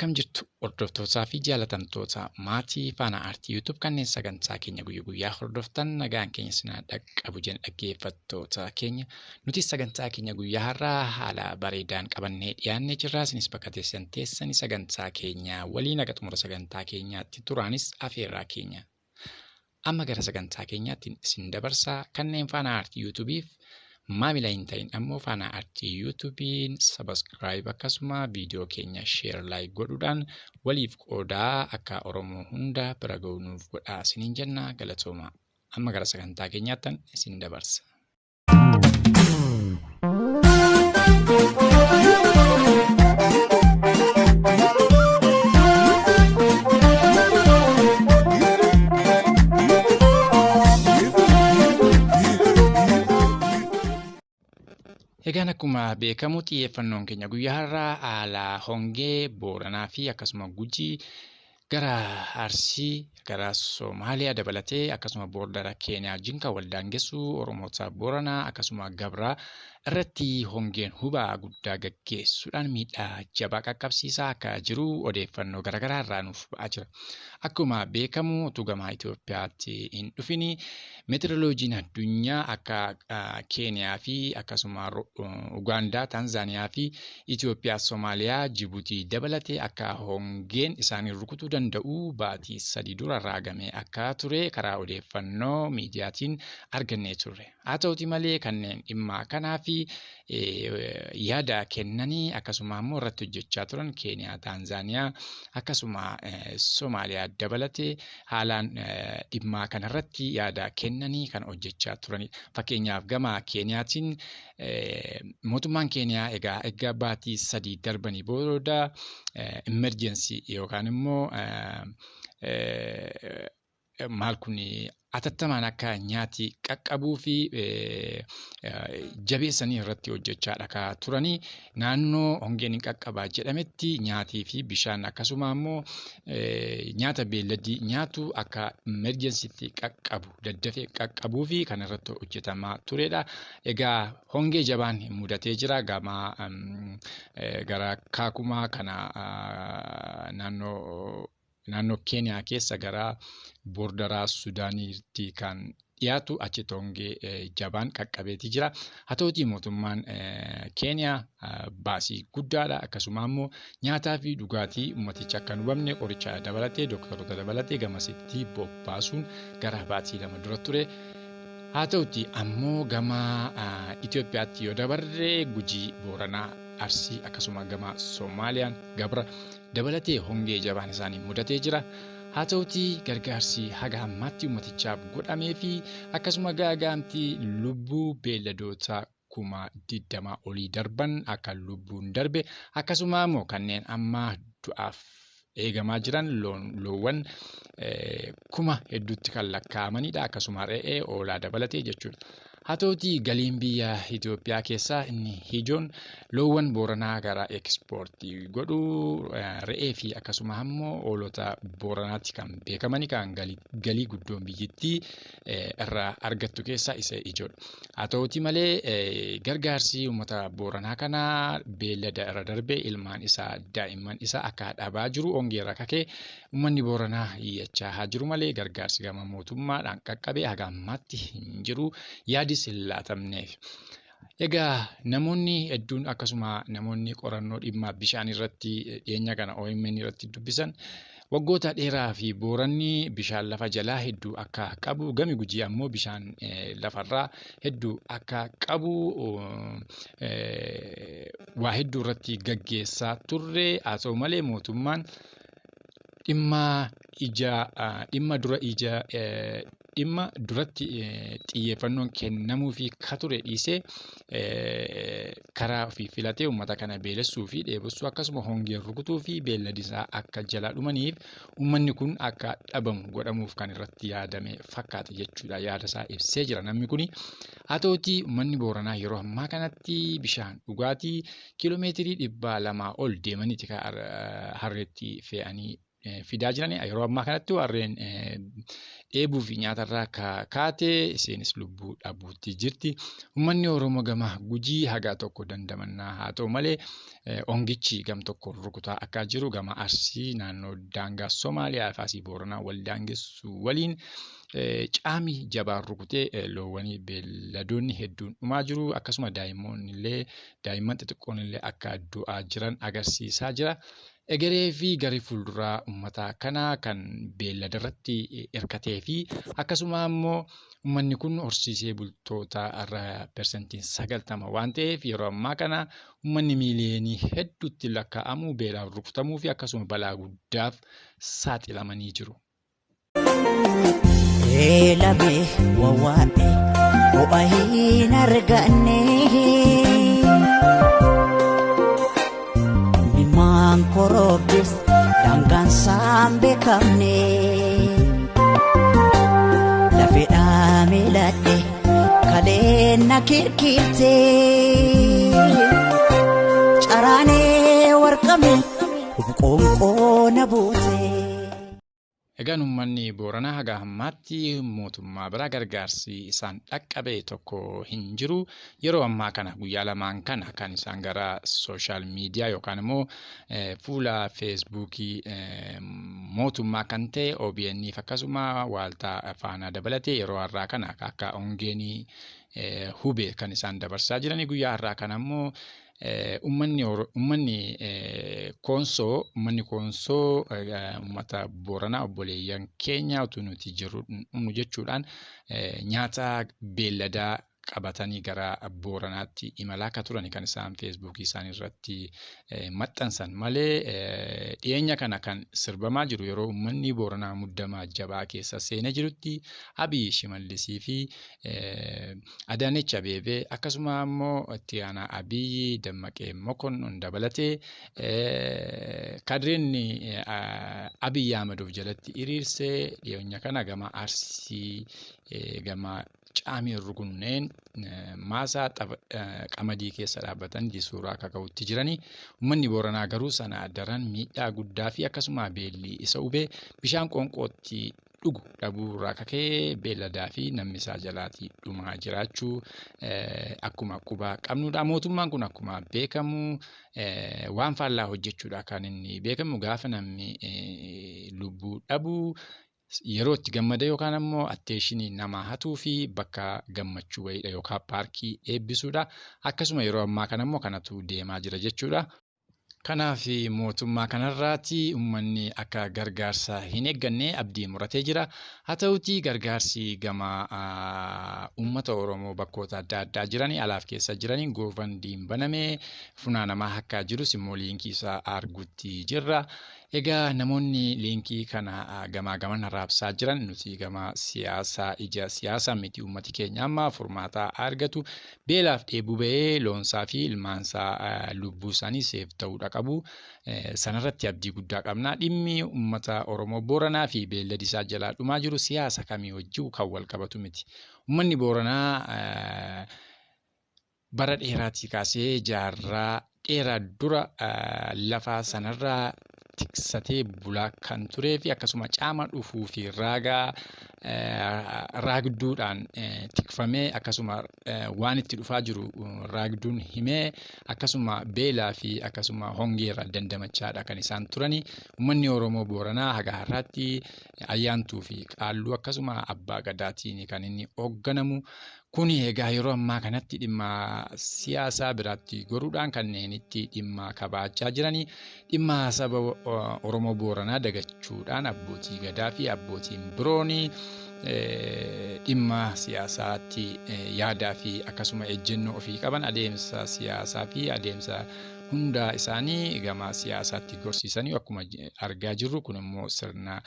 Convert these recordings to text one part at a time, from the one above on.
Akkam jirtu hordoftootaa fi jaalatamtoota maatii Faanaa Aartii YouTube kanneen sagantaa keenya guyyaa guyyaa hordoftan nagaan keenya sinaa dhaqqabu jenna dhaggeeffattoota keenya. Nuti sagantaa keenya guyyaa har'aa haala bareedaan qabannee dhiyaannee jirra. Isinis bakka teessan teessanii sagantaa keenya waliin haga xumura sagantaa keenyaatti turaanis afeerraa keenya. Amma gara sagantaa keenyaatti isin dabarsaa kanneen Faanaa Aartii YouTubeef maamila hin ta'in ammoo Faanaa Aartii YouTube'n subscribe akkasuma viidiyoo keenya share like godhuudhaan waliif qoodaa akka Oromoo hunda bira ga'u nuuf godhaa isiniin jenna galatooma. Amma gara sagantaa keenyaattan isin dabarsa. Egaan akkuma beekamu xiyyeeffannoon keenya guyyaa har'aa haala hongee Booranaa fi akkasuma Gujii gara Arsii gara Somaaliyaa dabalatee akkasuma boordara Keeniyaa wajjin kan wal daangessu Oromoota Booranaa akkasuma Gabraa irratti hongeen hubaa guddaa gaggeessuudhaan miidhaa jabaa qaqqabsiisaa akka jiru odeeffannoo garaagaraa irraa nuuf ba'aa jira. Akkuma beekamu utuu gama Itoophiyaatti hin dhufin meetirooloojiin addunyaa akka Keeniyaa fi akkasuma Ugaandaa, Taanzaaniyaa fi Itoophiyaa, Somaaliyaa, Jibuutii dabalatee akka hongeen isaanii rukutuu danda'u baatii 3 dura raagamee akka ture karaa odeeffannoo miidiyaatiin argannee turre. Haa ta'uti malee kanneen dhimma kanaa fi yaada kennanii akkasuma immoo irratti hojjechaa turan Keeniyaa, Taanzaaniyaa akkasuma Somaaliyaa dabalatee haalaan dhimma kanarratti yaada kennanii kan hojjechaa turanidha. Fakkeenyaaf gama Keeniyaatiin mootummaan Keeniyaa egaa erga baatii 3 darbanii booda emergency yookaan immoo maal kun atattamaan akka nyaati qaqqabuu fi jabeessanii irratti hojjechaadha ka turanii naannoo hongeen hin qaqqabaa jedhametti nyaatii fi bishaan akkasuma immoo nyaata beelladii nyaatu akka emergensiitti qaqqabu daddafee qaqqabuu fi kan irratti hojjetamaa turedha. Egaa hongee jabaan mudatee jira gama gara Kaakumaa kana naannoo Keeniyaa keessa gara boordaraa Sudaaniitti kan dhiyaatu achitti hongee jabaan qaqqabeetii jira. Haa ta'utii mootummaan Keeniyaa baasii guddaadha. Akkasuma immoo nyaataa fi dhugaatii uummaticha akka hin hubamne qoricha dabalatee doktoroota dabalatee gamasitti bobbaasuun gara baatii 2 dura ture. Haa ta'uti ammoo gama Itoophiyaatti yoo dabarre Gujii, Booranaa, Arsii akkasuma gama Soomaaliyaan Gabra dabalatee hongee jabaan isaanii mudatee jira. Haa ta'utii gargaarsi haga ammaatti uummatichaaf godhamee fi akkasuma gaagaamti lubbuu beelladoota 20,000 olii darban akka lubbuun darbe akkasuma immoo kanneen amma du'aaf eegamaa jiran loowwan kuma hedduutti kan lakkaa'amanidha. Akkasuma re'ee oolaa dabalatee jechuudha. Haa ta'utii galiin biyya Itoophiyaa keessaa inni ijoon loowwan Booranaa gara ekspoortii godhu re'ee fi akkasuma ammoo hoolota Booranaatti kan beekamani kan galii guddoon biyyittii irraa argattu keessaa isa ijoodha. Haa ta'utii malee gargaarsi uummata Booranaa kanaa beellada irra darbee ilmaan isaa daa'imman isaa akka dhabaa jiru hongee irra kakee uummanni Booranaa iyyachaa haa jiru malee gargaarsi gama mootummaadhaan qaqqabee haga ammaatti hin jiru. Yaadis hin laatamneef. Egaa namoonni hedduun akkasuma namoonni qorannoo dhimma bishaan irratti dhiyeenya kana OMN irratti dubbisan waggoota dheeraa fi Booranni bishaan lafa jalaa hedduu akka qabu gami Gujii ammoo bishaan lafarraa hedduu akka qabu waa hedduu irratti gaggeessaa turre. Haa ta'u malee mootummaan dhimma ija dhimma dura ija dhimma duratti xiyyeeffannoon kennamuufii ka ture dhiisee karaa ofii filatee uummata kana beelessuu fi dheebossuu akkasuma hongeen rukutuu fi beelladi isaa akka jalaa dhumaniif uummanni kun akka dhabamu godhamuuf kan irratti yaadame fakkaata jechuudha yaada isaa ibsee jira namni kuni. Haa ta'utii uummanni Booranaa yeroo ammaa kanatti bishaan dhugaatii kiiloomeetirii 200 ol deemaniiti kan harreetti fe'anii fidaa jiran. Yeroo ammaa kanatti warreen dheebuu fi nyaatarraa kaate isheenis lubbuu dhabuutti jirti. Uummanni Oromoo gama Gujii haga tokko dandamannaa haa ta'u malee hongichi gam tokko rukutaa akka jiru gama Arsii naannoo daangaa Somaaliyaa fi Asii Booranaa wal daangessu waliin caami jabaan rukutee loowwanii beelladoonni hedduun dhumaa jiru. Akkasuma daa'imman xixiqqoon illee akka du'aa jiran agarsiisaa jira. Egeree fi gara fuulduraa uummata kanaa kan beellada irratti hirkatee fi akkasuma immoo uummanni kun horsiisee bultoota irraa 90% waan ta'eef yeroo ammaa kana uummanni miiliyoonii hedduutti lakkaa'amu beelaan rukutamuu fi akkasuma balaa guddaaf saaxilamanii jiru. Eelame wawwaadhe ho'a hin arganne Mimaan korobbis daangaan isaan beekamne Lafeedhaa miiladhe kaleen na kirkirte Caraanee warqame qoonqoo na buute. Egaan uummanni Booranaa haga ammaatti mootummaa biraa gargaarsi isaan dhaqqabe tokko hin jiru. Yeroo ammaa kana guyyaa lamaan kana kan isaan gara sooshaal miidiyaa yookaan immoo fuula feesbuukii mootummaa kan ta'e OBN fi akkasuma waaltaa faanaa dabalatee yeroo har'aa kana akka hongeen hube kan isaan dabarsaa jiranii. Guyyaa har'aa kana immoo uummanni Koonsoo uummata Booranaa obboleeyyan keenya utuu nuti jirru jechuudhaan nyaata beelladaa qabatanii gara Booranaatti imalaa akka turan kan isaan feesbuukii isaanii irratti maxxansan malee dhiyeenya kana kan sirbamaa jiru yeroo uummanni Booranaa muddamaa jabaa keessa seenee jirutti Abiy Shimallisii fi Adaanech Abeebee akkasuma immoo itti aanaa Abiyyi Dammaqee Mokonnon dabalatee kadireen Abiy Ahmed of jalatti hiriirsee dhiyeenya kana gama Arsii gama caamii rukunneen maasaa qamadii keessa dhaabbatanii suuraa akka ka'utti jiranii. Uummanni Booranaa garuu sana daran miidhaa guddaa fi akkasuma beelli isa hubee bishaan qoonqootti dhugu dhabuu irraa kaka'ee beelladaa fi namni isaa jalaatii dhumaa jiraachuu akkuma quba qabnudha. Mootummaan kun akkuma beekamu waan faallaa hojjechuudha kan inni beekamu gaafa namni lubbuu dhabu yeroo itti gammada yookaan ammoo attention namaa hatuu fi bakka gammachuu wayiidha yookaan paarkii eebbisuudha. Akkasuma yeroo ammaa kana immoo kanatu deemaa jira jechuudha. Kanaaf mootummaa kanarraati uummanni akka gargaarsa hin eegganne abdii muratee jira. Haa ta'utii gargaarsi gama uummata Oromoo bakkoota adda addaa jiranii alaaf keessa jiranii GoFundMen banamee funaanamaa akka jirus immoo liinkii isaa arguutti jirra. Egaa namoonni liinkii kana gamaa gamana raabsaa jiran nuti gama siyaasaa ija siyaasaa miti uummati keenya amma furmaata argatu beelaaf dheebuu ba'ee loonsaa fi ilmaansaa lubbuu isaanii seef ta'uudha qabu. Sanarratti abdii guddaa qabna. Dhimmi uummata Oromoo Booranaa fi beelladi isaa jalaa dhumaa jiru siyaasa kamii wajjin kan wal qabatu miti. Uummanni Booranaa bara dheeraatii kaasee jaarraa dheeraa dura lafa sanarraa tiksatee bulaa kan turee fi akkasuma caama dhufuu fi raagaa raagduudhaan tikfamee akkasuma waan itti dhufaa jiru raagduun himee akkasuma beelaa fi akkasuma hongeerra dandamachaadha kan isaan turani. Uummanni Oromoo Booranaa haga har'aatti ayyaantuu fi qaalluu akkasuma abbaa gadaatiin kan inni hoogganamu. Kuni egaa yeroo ammaa kanatti dhimma siyaasaa biraatti goruudhaan kanneen itti dhimma kabaachaa jiranii dhimma saba Oromoo Booranaa dagachuudhaan abbootii gadaa fi abbootiin biroon dhimma siyaasaatti yaadaa fi akkasuma ejjennoo ofii qaban adeemsa siyaasaa fi adeemsa hunda isaanii gama siyaasaatti gorsiisanii akkuma argaa jirru kun immoo sirna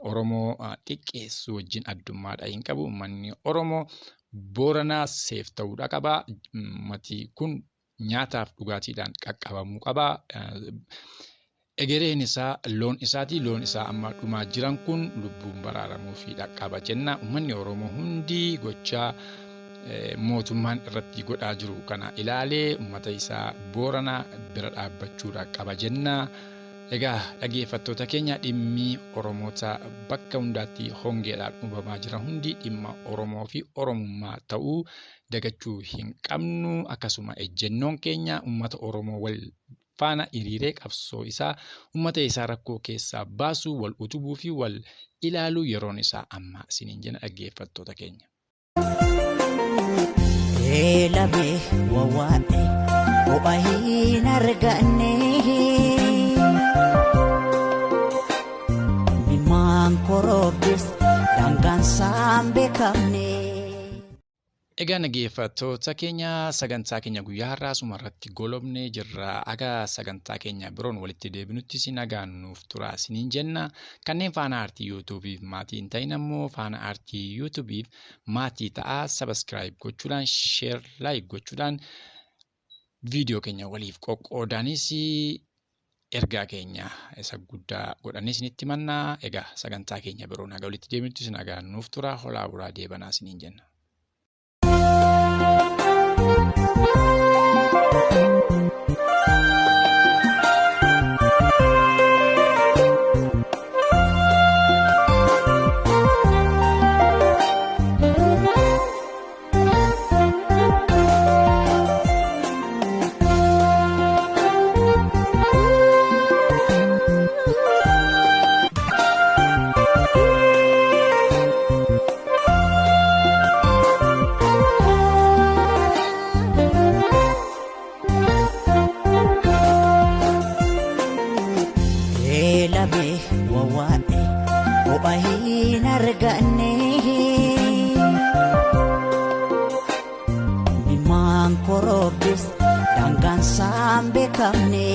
Oromoo xiqqeessuu wajjin addummaadha hin qabu. Uummanni Oromoo Booranaa seef ta'uudha qaba. Uummati kun nyaataaf dhugaatiidhaan qaqqabamuu qaba. Egereen isaa loon isaati. Loon isaa amma dhumaa jiran kun lubbuun baraaramuufiidha qaba jenna. Uummanni Oromoo hundi gochaa mootummaan irratti godhaa jiru kana ilaalee uummata isaa Booranaa bira dhaabbachuudha qaba jenna. Egaa dhaggeeffattoota keenya, dhimmi Oromoota bakka hundaatti hongeedhaan dhumamaa jiran hundi dhimma Oromoo fi Oromummaa ta'uu dagachuu hin qabnu. Akkasuma ejjennoon keenya uummata Oromoo wal faana hiriiree qabsoo isaa uummata isaa rakkoo keessaa baasuu, wal utubuu fi wal ilaaluu yeroon isaa amma isiniin jenna dhaggeeffattoota keenya. Eelame wawwaadhe ho'a hin arganne. Ilmaan korobbis daangaan isaan beekamne. Egaa dhaggeeffattoota keenya, sagantaa keenya guyyaa har'aa asuma irratti golobnee jirra. Aga sagantaa keenya biroon walitti deebinutti si nagaan nuuf tura isiniin jenna. Kanneen Faana Aartii YouTubeiif maatii hin ta'in ammoo Faana Aartii YouTubeiif maatii ta'aa, subscribe gochuudhaan, share, like gochuudhaan, viidiyoo keenya waliif qoqqoodaanis ergaa keenya isa guddaa godhanii isinitti mannaa. Egaa sagantaa keenya biroon haga walitti deebinutti si nagaan nuuf tura. Holaa buraa deebanaa isiniin jenna. Eelame wawwaadhe ho'a hin arganne. Ilmaan korobbis daangaan isaan beekamne.